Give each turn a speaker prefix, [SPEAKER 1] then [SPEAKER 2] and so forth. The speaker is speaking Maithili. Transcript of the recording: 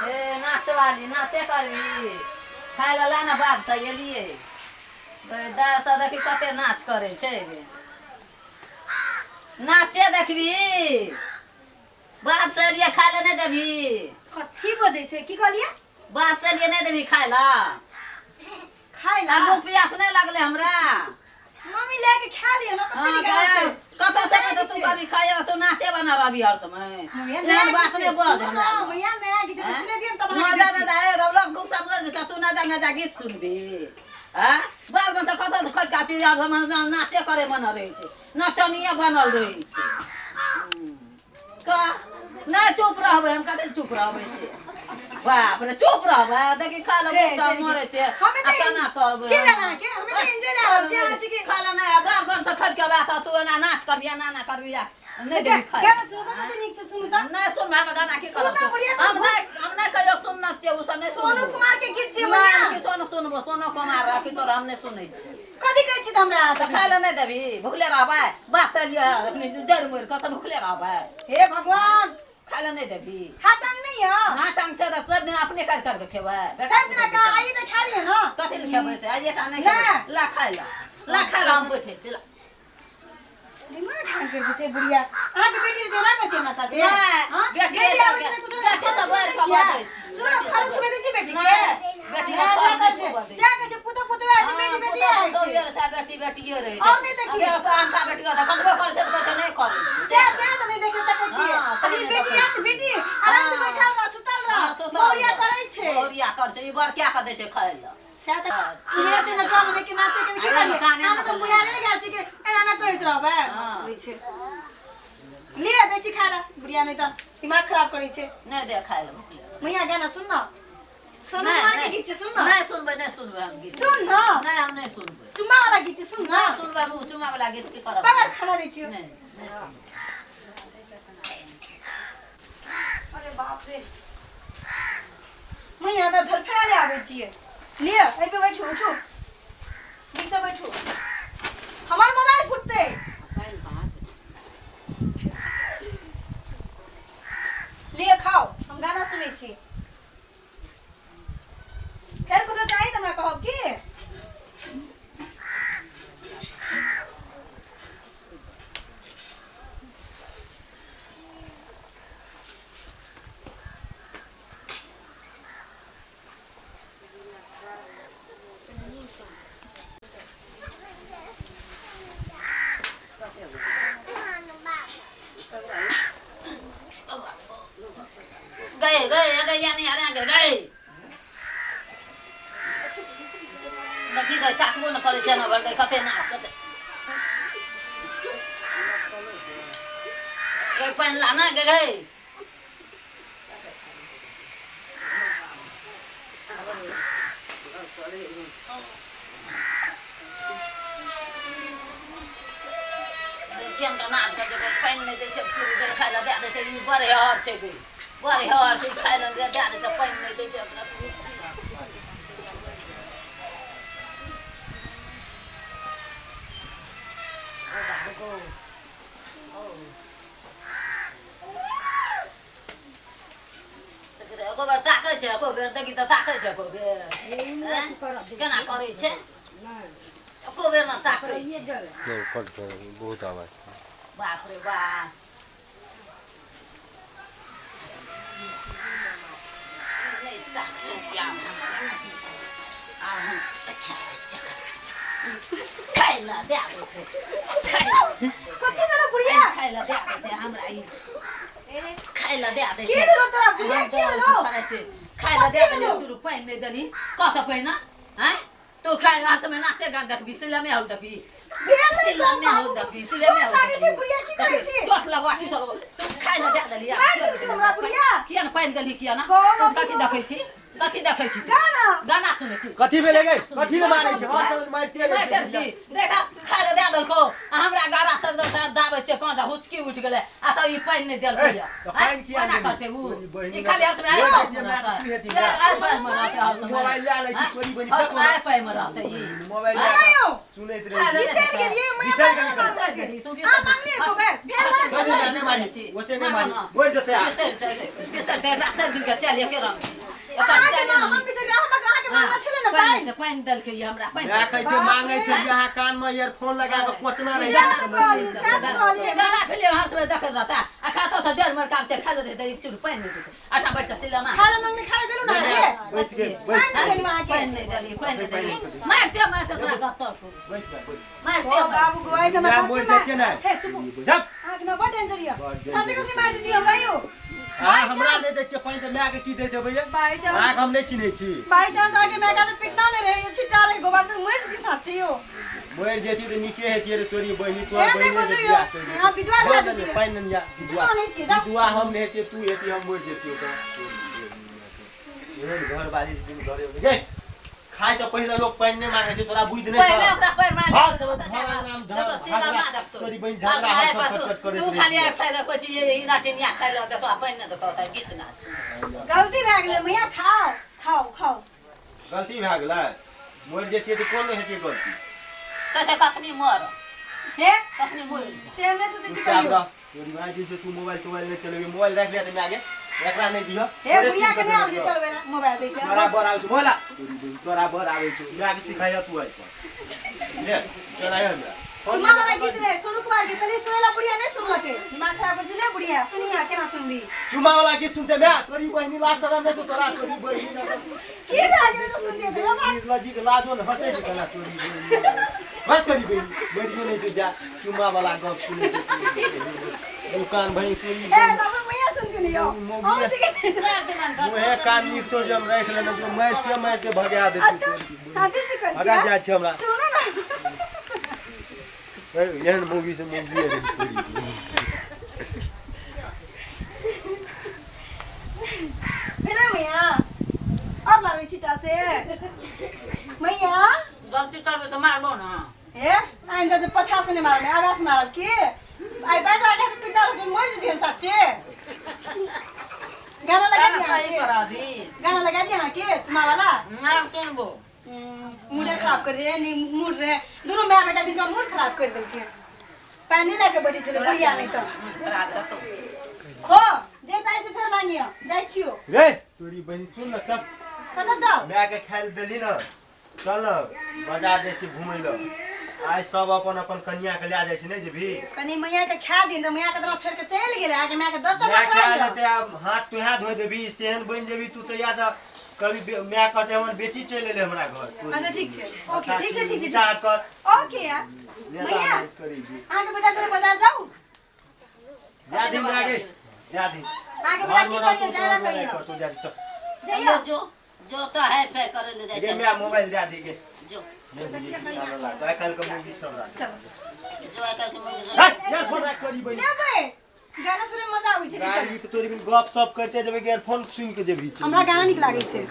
[SPEAKER 1] हे नाचवाली नाचे करबी खाय लए ला ने बादसँ एलियै दाय देखी कते नाच करै छै गे नाचे देखबी बादसँ एलियै खाय लए नहि देबही
[SPEAKER 2] कथी बजै छै की कहलियै
[SPEAKER 1] बादसँ एलियै नहि देबही खाय लए
[SPEAKER 2] खाय ला
[SPEAKER 1] आ भूख प्यास नहि लागलै हमरा
[SPEAKER 2] मम्मी ले के खा लियो ना कते
[SPEAKER 1] हाँ,
[SPEAKER 2] निक लागै छै
[SPEAKER 1] कतऽ से कतऽ तू कभी खाय तू नाचे बना रहबी हर समय
[SPEAKER 2] मैया
[SPEAKER 1] एहन बात नहि बज
[SPEAKER 2] हमरा मैया नया गीत छै सुने दियन तब
[SPEAKER 1] ना जा ना जा ए रौलक दुख सब कर जेता तू ना जा ना जा गीत सुनबी आ बाल बच्चा कतऽ से खटका चीज हर समय नाचे करे मन रहै छै नचनिये बनल रहै छै कह नहि चुप रहबै हम कथी चुप रहबै से बाप रे चुप रहबै देखी खा लेबै सब मरै छै
[SPEAKER 2] हमे
[SPEAKER 1] आ
[SPEAKER 2] तऽ
[SPEAKER 1] केना करबै
[SPEAKER 2] की भेल अहाँके हमे तऽ एंजॉय लए रहल छी अहाँ छी कि
[SPEAKER 1] खा ले नहि बाल बन से खट के बात तू एना नाच करबी एना ना करबी आ नहि देबी खाय
[SPEAKER 2] गाना सुनू तऽ कते नीक छै सुनू तऽ
[SPEAKER 1] नहि सुनबै हम गाना की करब
[SPEAKER 2] सुनना बुढ़िया तऽ
[SPEAKER 1] हम नहि हम नहि कहियो सुनना छियै ओ सब नहि
[SPEAKER 2] सोनू
[SPEAKER 1] सुनबो
[SPEAKER 2] कुमार के गीत छै
[SPEAKER 1] नहि
[SPEAKER 2] मैया
[SPEAKER 1] हम किछो नहि सुनबो सोनो कुमार रह किछो रह, हम नहि सुनै छियै
[SPEAKER 2] कथी कहै छी तऽ हमरा
[SPEAKER 1] तऽ खाय लए नहि देबी भुखले रहबै बात से लिअ अपने जड़ि मरि कऽ सब भुखले रहबै
[SPEAKER 2] हे भगवान
[SPEAKER 1] खाय लए नहि देबी
[SPEAKER 2] हाथ टांग नहीं है
[SPEAKER 1] हाथ टांग छै तऽ सब दिन अपने कर कर के खेबै
[SPEAKER 2] सब दिन का आइए तऽ खा लिअ ना
[SPEAKER 1] कथी लए खेबै से आइए टा नहि
[SPEAKER 2] नहि।
[SPEAKER 1] खेबै ला खाय लए ला खाय लए हम बैठे छी ला
[SPEAKER 2] दिमाग खराब कर दै छै बुढ़िया अहाँके बेटी देना करती हमरा साथे
[SPEAKER 1] नहि,
[SPEAKER 2] हाँ?
[SPEAKER 1] बेटी
[SPEAKER 2] बेटी आबै छै ने कुछो
[SPEAKER 1] बेटी
[SPEAKER 2] खरो
[SPEAKER 1] सब
[SPEAKER 2] छुबै
[SPEAKER 1] बढ़ि
[SPEAKER 2] दै
[SPEAKER 1] कऽ
[SPEAKER 2] छियै।
[SPEAKER 1] बजै छै।
[SPEAKER 2] सुनो खरो छुबै दै छै बेटी के
[SPEAKER 1] नहि, बेटी
[SPEAKER 2] नहि,
[SPEAKER 1] के खर
[SPEAKER 2] नहि
[SPEAKER 1] नहि
[SPEAKER 2] छै।
[SPEAKER 1] छुबै दै
[SPEAKER 2] सएह कहै छै पुतोह पुतोह आबै छै बेटी बेटी आबै छै
[SPEAKER 1] बेटी बेटिए रहै छै
[SPEAKER 2] आओर नहि तऽ की?
[SPEAKER 1] अनका बेटी के तऽ कतबो करै छै तऽ कहै छै नहि करै छै
[SPEAKER 2] सएह तें तऽ नहि देख सकै छियै
[SPEAKER 1] हाँ,
[SPEAKER 2] अखनी
[SPEAKER 1] तैं नहि
[SPEAKER 2] बेटी
[SPEAKER 1] देखै
[SPEAKER 2] आयल छै बेटी आराम से
[SPEAKER 1] हाँ।
[SPEAKER 2] बैठल रह सुतल रह
[SPEAKER 1] हाँ, सुतल
[SPEAKER 2] बहुरिया
[SPEAKER 1] रह।
[SPEAKER 2] करै छै
[SPEAKER 1] बहुरिया करै छै ई बड़ क्या कऽ दै छै खाय लए
[SPEAKER 2] सएह तऽ चिड़िया छै नटुआ बने के नाचे के की
[SPEAKER 1] आइ
[SPEAKER 2] करियै
[SPEAKER 1] काने
[SPEAKER 2] अहाँ तऽ
[SPEAKER 1] लगल
[SPEAKER 2] बुढ़िया नहि गेल छी कि एना एना करैत रहबै
[SPEAKER 1] हाँ।
[SPEAKER 2] होइ छै लिए दै छी खाय लए बुढ़िया नहि तऽ दिमाग खराब करै छै
[SPEAKER 1] नहि दे खाय लए भुखले
[SPEAKER 2] मैया गाना सुन न सोनू
[SPEAKER 1] नहि,
[SPEAKER 2] कुमार के
[SPEAKER 1] नहि।
[SPEAKER 2] गीत छै सुन न
[SPEAKER 1] नहि सुनबै नहि सुनबै हम गीत
[SPEAKER 2] सुन न
[SPEAKER 1] नहि हम नहि सुनबै
[SPEAKER 2] चुम्मा वाला गीत छै सुन न
[SPEAKER 1] नहि सुनबै हम चुमा वाला गीत की करब
[SPEAKER 2] बगल खाना दै छियौ
[SPEAKER 1] नहि नहि सुनबै।
[SPEAKER 2] अरे बाप रे मैया तऽ धरफड़ा ले आबै छियै लिअ एहि पे बैठू उठू नीकसँ बैठू हमर मोबाइल फुटतै लिअ खाओ हम गाना सुनै छी फेर कुछो चाही तऽ हमरा कहब की
[SPEAKER 1] गए गए गए यानी अरे गए गए देखी गए ताकबो न करै छै न भर गए कते नाच कते गए पानि लाना गए गए केहन के नाच करै छै पानि नहि दै छै चूड़ी गए खाय लए दए दै छै ई बड़ हर छै गई बड़ हर छै खाय लए दए दै छै पानि नहि दै छै ओकरा एको बेर ताकै छै एको बेर देखी तऽ ताकै छै एको बेर आँय? केना करै छै एको बेर ने ताकै छै
[SPEAKER 3] नहि कट कर बहुत आवाज
[SPEAKER 1] बाप रे बाप नहि ताकतौ आब हमरा आब हम खाय लए दए दै छै खाय लए
[SPEAKER 2] कथी भेलो बुढ़िया
[SPEAKER 1] खाय लए दए दै छै हमरा ई खाय लए दए दै
[SPEAKER 2] की
[SPEAKER 1] छै
[SPEAKER 2] भेलो तोरा बुढ़िया की भेलो
[SPEAKER 1] खाय छै खाय लए दए देली चुरू पानि नहि देली कत पानि आँय तू खाय हर समय नाचे गान देखबी सिलमे हल देखबी
[SPEAKER 2] भेल नहि
[SPEAKER 1] सिलमे हल देखबी सिलमे हल
[SPEAKER 2] लागै छै बुढ़िया की करै छै
[SPEAKER 1] चोट लगवा की सब तू खाय लए दए देली
[SPEAKER 2] मारि देलकै हमरा बुढ़िया।
[SPEAKER 1] किया ने पानि देली किया ना
[SPEAKER 2] गो,
[SPEAKER 1] तू कथी देखै छी कथी देखै छी तू?
[SPEAKER 2] गाना
[SPEAKER 1] गाना सुनै छी
[SPEAKER 4] कथी भेलै गै कथी ले मारै छी हर समय मारिते रहै
[SPEAKER 1] मारिते
[SPEAKER 4] छी
[SPEAKER 1] छी देखा खाय लए दए देलकौ आ हमरा गारा सब एकदम दाबै छै काँटा हुचकी उठि गेलै आ तब ई पानि नहि देलकै
[SPEAKER 4] ए, तऽ पानि किया
[SPEAKER 1] कोना
[SPEAKER 4] देली?
[SPEAKER 1] करतै उ
[SPEAKER 4] तोरी बहिनी
[SPEAKER 1] ई खाली हर समय
[SPEAKER 4] ये
[SPEAKER 1] आइ
[SPEAKER 4] बात
[SPEAKER 1] पानि
[SPEAKER 4] जे
[SPEAKER 1] मे
[SPEAKER 4] माय
[SPEAKER 1] रहतै
[SPEAKER 4] तू हेती
[SPEAKER 1] ये आइ पानि मे रहतै हर समय
[SPEAKER 4] मोबाइल लए लै छी तोरी बहिनी
[SPEAKER 1] हर समय आइ पानि मे रहतै ई
[SPEAKER 4] मोबाइल
[SPEAKER 1] आँय?
[SPEAKER 4] लए कऽ सुनैत रहै
[SPEAKER 1] खाय
[SPEAKER 4] छी
[SPEAKER 1] लए
[SPEAKER 2] बिसरि गेलियै मैया
[SPEAKER 4] बिसरि गेलियै।
[SPEAKER 1] बिसरि गेली, तू
[SPEAKER 2] अहाँ मांगलियै एको बेर भेल
[SPEAKER 4] ओते नहि मारी ओते नहि मारी मरि जेतै आब
[SPEAKER 1] बिसरि बिसरि एकरा सब दिन के चल एके रंग ओकर
[SPEAKER 2] अहाँके
[SPEAKER 1] चाले
[SPEAKER 2] माँ
[SPEAKER 1] नहि
[SPEAKER 2] हम
[SPEAKER 1] नीक
[SPEAKER 2] बिसरि गेल, हम अहाँके
[SPEAKER 1] हाँ,
[SPEAKER 2] मारने छलै ने
[SPEAKER 1] पानि
[SPEAKER 2] पानि
[SPEAKER 1] से पानि देलकै ई हमरा पानि
[SPEAKER 4] माय कहै छै मांगै छै कि अहाँ कान में ईयरफोन लगा के कोचना रहि
[SPEAKER 2] इएह
[SPEAKER 4] जाइ
[SPEAKER 2] ने
[SPEAKER 4] छै
[SPEAKER 2] कहलियै, सएह ने कहलियै।
[SPEAKER 1] गला फेले हाथ में देखैत रहता आ खाता से जड़ मर कापते खा देते त एक चूर पानि नहि दै छै आटा बैठ के सिलमा
[SPEAKER 2] खाय लए मांगने खाय लए देलहुँ ने अहाँके?
[SPEAKER 4] बैस गेल बैस
[SPEAKER 2] पानि नहि देलहुँ अहाँके।
[SPEAKER 1] पानि नहि देलियै पानि नहि देलियै मारते मारते तोरा गत्तर को
[SPEAKER 4] बैस जा बैस
[SPEAKER 1] मारते
[SPEAKER 2] ओ बाबू गोय तऽ
[SPEAKER 4] माय
[SPEAKER 2] हमरा
[SPEAKER 4] मरि
[SPEAKER 2] सच्चे
[SPEAKER 4] जेतियै ने
[SPEAKER 2] हे चुप
[SPEAKER 4] जब
[SPEAKER 2] अहाँके माँ बड़ डेंजर यऽ
[SPEAKER 4] बड़ danger
[SPEAKER 2] साँचे कखनी मारि देती हमरा यौ
[SPEAKER 4] अहाँ हमरा नहि दै छियै पानि तऽ मायके की दै देबै
[SPEAKER 2] बाई चांस
[SPEAKER 4] अहाँके हम नहि चिन्है छी
[SPEAKER 2] बाई चांस आगे मैं का तो पिटना नहीं रहे यो छिट्टा रहे गोबर तो मर जती साँचे यो
[SPEAKER 4] मरि जेती तऽ नीके हेतियै रे तोरी बहिनी तोर
[SPEAKER 2] ए, नहि
[SPEAKER 4] बहिनी
[SPEAKER 2] बजू
[SPEAKER 4] जे
[SPEAKER 2] यौ।
[SPEAKER 4] बियाह करि देतै।
[SPEAKER 2] हाँ, विधवा भए
[SPEAKER 4] भऽ
[SPEAKER 2] जेतियै।
[SPEAKER 4] गेलै, पानि नहि या विधवा
[SPEAKER 2] विधवा नहि छियै, जाउ।
[SPEAKER 4] विधवा हम नहि हेतियै तू हेती हम मरि जेतियै तऽ एहन घर बारी दिन घरे गे खाय से पहिले लोक पानि नहि मांगै छै तोरा बुझि नहि
[SPEAKER 1] पहिले
[SPEAKER 4] छौ
[SPEAKER 1] ओकरा पैर मार
[SPEAKER 4] हर समय घर आंगनामे झगड़ा तोरी बहिन झगड़ा हर खट खट करैत
[SPEAKER 1] तू
[SPEAKER 4] रहै
[SPEAKER 1] खाली
[SPEAKER 4] छै।
[SPEAKER 1] आइ खाइ कोइ चीज ई नाचिनिया खाइ लऽ देतो आ पानि नहि देतो तऽ गीत नाच
[SPEAKER 2] गलती भए गेलै मैया खाओ खाओ खाओ
[SPEAKER 4] गलती भए गेलै मरि जेतियै तऽ कोन हेतियै गलती
[SPEAKER 1] कैसे कखनी मर
[SPEAKER 2] हे
[SPEAKER 1] कखनी मरि जा
[SPEAKER 2] से हमरे सोचै छी
[SPEAKER 4] चुपचाप
[SPEAKER 2] कहियो
[SPEAKER 4] रह तोरी माय दिन से तू मोबाइल तोबाइल नहि चलेबी मोबाइल राखि ले तऽ माय गे एकरा नहि दिह
[SPEAKER 2] हे बुढ़िया के नहि आबै छै चलबै ला मोबाइल दै छै
[SPEAKER 4] तोरा बर आबै छौ मोबाइल तोरी बहिन तोरा बर आबै छौ माय के सिखाइह तू ऐसा ले चलाइह हमरा
[SPEAKER 2] चुम्मा वाला गीत रहे सोनू कुमार के तनी सुनेला बुढ़िया नहीं सुनलके दिमाग खराब कर दिले बुढ़िया सुनिया केना सुनबी
[SPEAKER 4] चुम्मा वाला गीत सुनते माय तोरी बहिनी लाज शरम नहि छौ तोरा तोरी बहिनी
[SPEAKER 2] की भए गेलै तऽ सुनतियै तऽ बात
[SPEAKER 4] निर्लज्जी के लाजो ने हँसै छै केना तोरी बहिनी बस तोरी बहिनी मरियो नहि छौ जा चुम्मा वाला गप सुनै छै दुकान बहिनी तोरी
[SPEAKER 2] ए
[SPEAKER 4] बहिनी
[SPEAKER 2] तब मैया सुनती नहीं यो हम छी
[SPEAKER 1] सब दिमान कर
[SPEAKER 4] मुँहे कान नीक छौ जे हम राखि लेने छियौ मारिते मारिते भगा देतौ
[SPEAKER 2] अच्छा साँचे छी कर
[SPEAKER 4] भगा जाइ छै हमरा
[SPEAKER 2] सुनू ना
[SPEAKER 4] एहन मूवी से मूवी
[SPEAKER 2] भेलै मैया और मारबै छिटा से मैया
[SPEAKER 1] गलती करबै तऽ मारबो ना
[SPEAKER 2] हे आइंदा से पछा से नहीं मारब आगा से मारब की आई बाज आगा से पिटा रहते मर जतियन साच्चे गाना लगा
[SPEAKER 1] गाना
[SPEAKER 2] दिया
[SPEAKER 1] सही
[SPEAKER 2] अहाँके?
[SPEAKER 1] पर अभी
[SPEAKER 2] गाना लगा दिया के चुमा वाला
[SPEAKER 1] नाम सुनबो
[SPEAKER 2] मूडे खराब कर दिया नहीं मूड रहे दोनों माय बेटा मिलकर मूड खराब कर देलके पानी लाके बैठे छले बुढ़िया नहीं तो
[SPEAKER 1] खराब हेतौ
[SPEAKER 2] खो जे चाहे से फेर मांगियो जाइ छियो
[SPEAKER 4] रे तोरी बहिन सुन न चल
[SPEAKER 2] कतऽ चल
[SPEAKER 4] माय के खाय लए देली न चल न बाजार जाइ छी घुमै लए आइ सब अपन अपन कनिया के लए जाइ छै नहि जेबही
[SPEAKER 2] कनी मैया के खा दिन तऽ मैया के तोरा छोड़ के चलि गेलै आके माय के 10
[SPEAKER 4] माय
[SPEAKER 2] टा
[SPEAKER 4] के
[SPEAKER 2] लफड़ा
[SPEAKER 4] लेते आब हाथ तुहे धो देबही सेहन बनि जेबही तू तऽ या तऽ कभी माय कहते हमर बेटी चलि एलै हमरा घर तोरी
[SPEAKER 2] अच्छा ठीक छै ओके ठीक छै ठीक छै
[SPEAKER 4] चाह कर
[SPEAKER 2] ओके यार
[SPEAKER 4] नेता
[SPEAKER 2] मैया
[SPEAKER 4] नाच करै छी
[SPEAKER 2] अहाँके बेटा जरा बाजार जाउ
[SPEAKER 4] जा दी माय गे जा दी
[SPEAKER 2] अहाँके बेटा की कहियो जाय ला कहियो
[SPEAKER 4] कतौ जा दी चल
[SPEAKER 2] जइयो
[SPEAKER 1] जो जो तो है फे करे ले जाइ
[SPEAKER 4] गे
[SPEAKER 1] छै
[SPEAKER 4] माय मोबाइल दए दी गे
[SPEAKER 1] जो
[SPEAKER 4] नहि बुझै छी कान लागतो आइ काल्हि के मूवी सब राख
[SPEAKER 2] चल
[SPEAKER 1] जो आइ काल्हि के मुर्गी
[SPEAKER 4] हे इयरफोन राख करी बहिन
[SPEAKER 2] लेबै गाना सुनै मे मजा आबै छै रे चल
[SPEAKER 4] गाड़ी पे तोरी बिन गप सप करते जेबै कि इयरफोन सुनि के जेबही तू
[SPEAKER 2] हमरा गाना नीक लागै छै